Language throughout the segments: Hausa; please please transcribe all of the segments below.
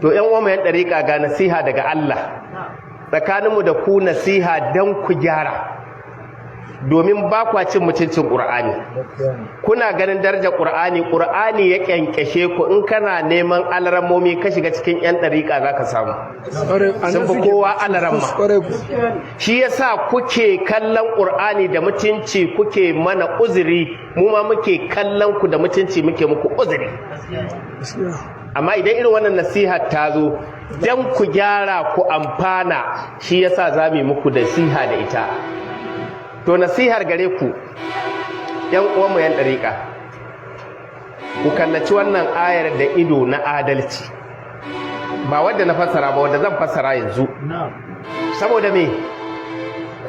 To ƴan uwa yan ɗariƙa, ga nasiha daga Allah tsakaninmu da ku, nasiha don ku gyara, domin ba kwa cin mutuncin ƙur'ani, kuna ganin darajar ƙur'ani. Ƙur'ani ya ƙyanƙyashe ku. In kana neman alarammomi, ka shiga cikin 'yan ɗariƙa, za ka samu sun fi kowa alaramma. Shi yasa kuke kallon ƙur'ani da mutunci, kuke mana uzuri, mu ma muke kallon ku da mutunci, muke muku uzuri. Amma idan irin wannan nasiha ta zo dan ku gyara, ku amfana, shi yasa za mu yi muku nasiha da ita. To, nasihar gare ku, yan uwanmu yan ɗariƙa, ku kallaci wannan ayar da ido na adalci, ba wadda na fassara ba, wadda zan fassara yanzu. Saboda me?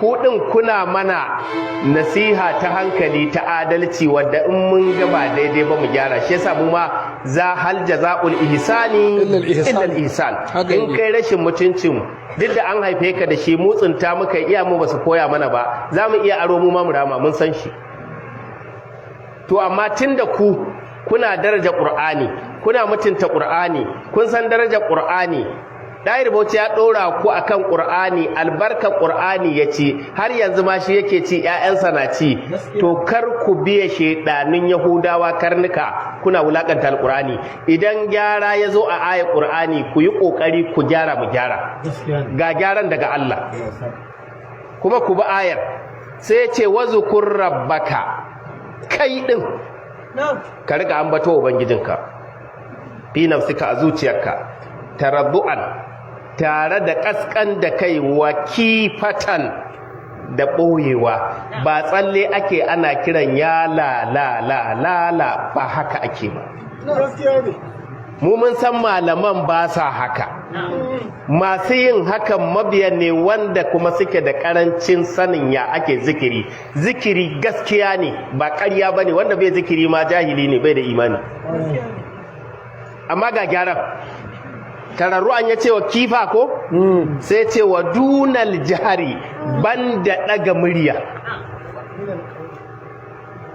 Ku ɗin kuna mana nasiha ta hankali, ta adalci, wadda in mun ga ba daidai ba mu gyara. Shi yasa mu ma za هل جزاء الإحسان إلا الإحسان. In kai rashin mutuncin, duk da an haife ka da shi, mu tsinta muka iya, mu basu koya mana ba, za mu iya aro mu ma mu rama, mun san shi. To, amma tunda ku kuna daraja Qur'ani, kuna mutunta Qur'ani, kun san daraja Qur'ani, Ɗahir Bauchi ya ɗora ku akan Ƙur'ani, albarka Ƙur'ani ya ci, har yanzu ma shi yake ci, ‘ya'yansa na ci. To, kar ku biya shaiɗanun Yahudawa karnuka kuna wulaƙanta Alƙur'ani. Idan gyara ya zo a ayar Ƙur'ani, ku yi ƙoƙari ku gyara, mu gyara. Ga gyaran daga Allah. Kuma ku bi ayar. Sai ya ce, واذكر ربك, kai ɗin ka riƙa ambato Ubangijinka, في نفسك, a zuciyarka, تضرعا, tare da ƙasƙan da kai, وخيفة, da ɓoyewa. Ba tsalle ake ana kiran ya la la la la la ba, haka ake ba. Mu mun san malaman ba sa haka. Masu yin hakan mabiyan ne, wanda kuma suke da karancin sanin ya ake zikiri. Zikiri gaskiya ne, ba ƙarya ba ne. Wanda bai zikiri ma jahili ne, bai da imani. Amma ga gyaran tararru, an ya ce وخيفة ko sai ce ودون الجهر, banda ɗaga murya,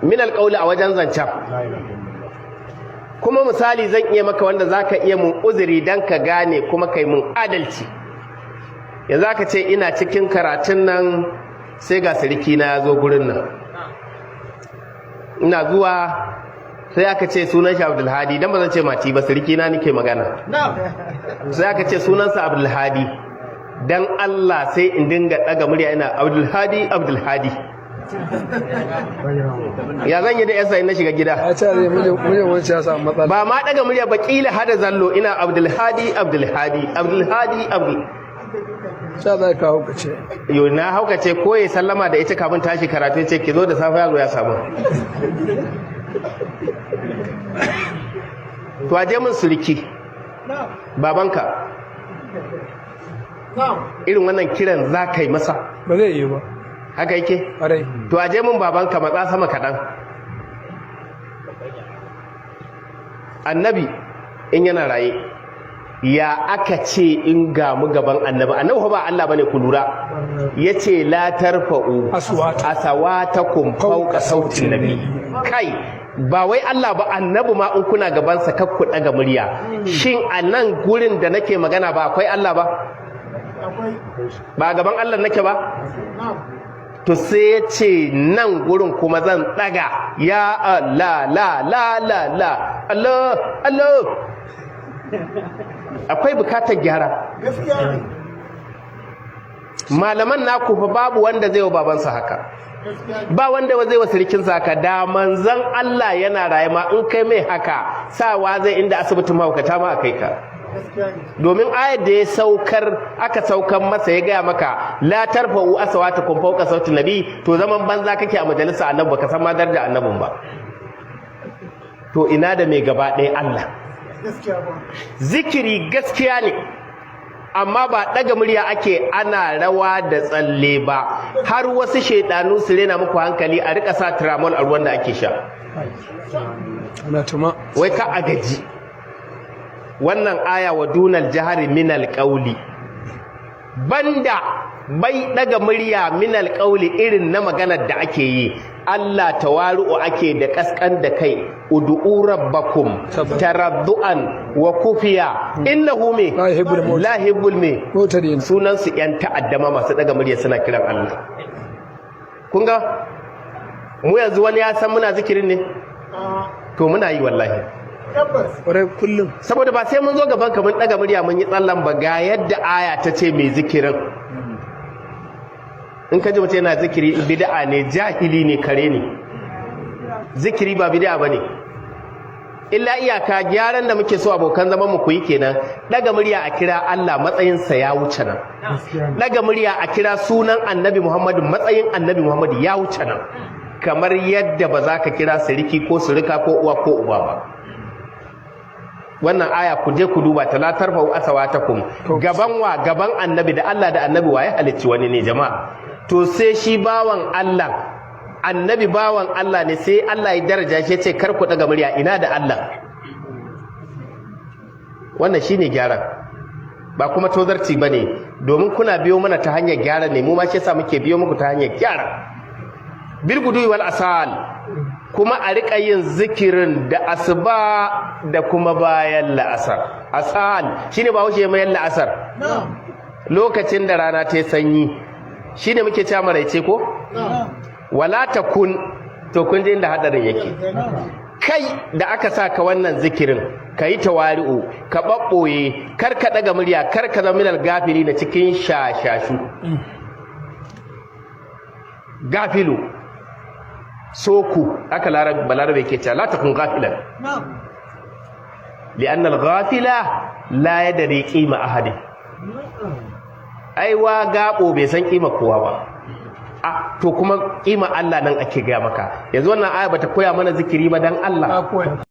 من القول, a wajen zancen. Kuma misali zan iya maka wanda zaka iya mun uzuri dan ka gane kuma kai mun adalci. Yanzu aka ce ina cikin karatun nan, sai ga siriki na ya zo gurin nan. Ina zuwa sai aka ce sunan shi Abdulhadi, dan ba zan ce mati ba, siriki na nake magana. Sai aka ce sunansa Abdulhadi. Dan Allah sai in dinga daga murya ina "Abdulhadi, Abdulhadi"? Ya zan yi da yasa in na shiga gida? Ya ce zai mijin wancan ya samu matsala. Ba ma daga murya ba, kila hada zallo ina "Abdulhadi, Abdulhadi, Abdulhadi, Abdul". Sha zai ka haukace. Yo, na haukace ko ya sallama da ita kafin tashi karatu, ce ki zo da safe, yaro ya samu. To, aje mun sulki babanka, irin wannan kiran za ka yi masa? Ba zai yi ba. Haka yake? Ƙwarai. To, aje mun babanka, matsa sama kaɗan. Annabi in yana raye, ya aka ce in gamu gaban annabi? Annabi ba Allah bane, ku lura. Yace لا ترفعوا أصواتكم فوق صوت النبي. Kai, ba wai Allah ba, annabi ma in kuna gaban sa kar ku daga murya. Shin a nan gurin da nake magana ba akwai Allah ba? Ba gaban Allah nake ba? To, sai ya ce nan gurin kuma zan daga ya Allah, la la la la Allah Allah. Akwai bukatar gyara. Malaman naku fa, babu wanda zai wa babansa haka, ba wanda zai wa sirikinsa haka. Da manzon Allah yana raye ma, in kai mai haka, sawa zai inda asibitin mahaukata ma a kai ka, domin ayar da ya saukar, aka saukar masa, ya gaya maka لا ترفعوا أصواتكم فوق صوت النبي. To, zaman banza kake a majalisa annabi, baka san ma daraja annabin ba. To, ina da mai gaba ɗaya Allah? Zikiri gaskiya ne, amma ba ɗaga murya ake ana rawa da tsalle ba, har wasu shaidanu su rena muku hankali, a rika sa tramol a ruwan da ake sha. Ana tuma. Wai ka a gaji. Wannan aya, ودون الجهر من القول, banda bai daga murya, من القول, irin na maganar da ake yi. Allah tawaru'u ake da kaskan da kai. Ud'u rabbakum taradduan wa kufiya, innahu me? La yuhibbul mu'tadin. La yuhibbul me? Mutadin. Sunan su yan ta'addama masu daga murya suna kiran Allah. Kun ga mu yanzu, wani ya san muna zikirin ne? To muna yi wallahi. Kwarai, kullum. Saboda ba sai mun zo gaban ka mun daga murya mun yi tsallan ba. Ga yadda aya ta ce mai zikirin. In ka ji mutum yana zikiri bid'a ne, jahili ne, kare ne. Zikiri ba bid'a bane. Illa iyaka gyaran da muke so abokan zaman mu ku yi kenan. Daga murya a kira Allah, matsayinsa ya wuce nan. Daga murya a kira sunan Annabi Muhammadu, matsayin Annabi Muhammadu ya wuce nan. Kamar yadda ba za ka kira siriki ko sirika ko uwa ko uba ba. Wannan aya ku je ku duba ta, la tarfa'u aswatakum. Gaban wa? Gaban Annabi da Allah da Annabi. Wa ya halicci wani ne, jama'a? To sai shi bawan Allah, Annabi bawan Allah ne, sai Allah ya daraja shi ya ce kar ku daga murya. Ina da Allah? Wannan shine gyaran, ba kuma tozarci bane, domin kuna biyo mana ta hanyar gyara ne. Mu ma shi yasa muke biyo muku ta hanyar gyara. Bil guduwi wal asal, kuma a riƙa yin zikirin da asuba da kuma bayan la'asar. Asal shine ba wuce mayan la'asar, lokacin da rana ta yi sanyi, shine muke cewa maraice ko wala takun. To kun ji inda hadarin yake. Kai da aka sa ka wannan zikirin, ka yi tawari'u, ka ɓaɓɓoye, kar ka ɗaga murya, kar ka zama minal gafili na cikin shashashu. Gafilu soku aka Balarabe ke cewa la takun gafilan, li'anna al-ghafila la yadri qima ahadi. Aiwa gabo bai san kima kowa ba. A to kuma kima Allah nan ake gaya maka yanzu. Wannan aya bata koya mana zikiri ba dan Allah? Ta koya.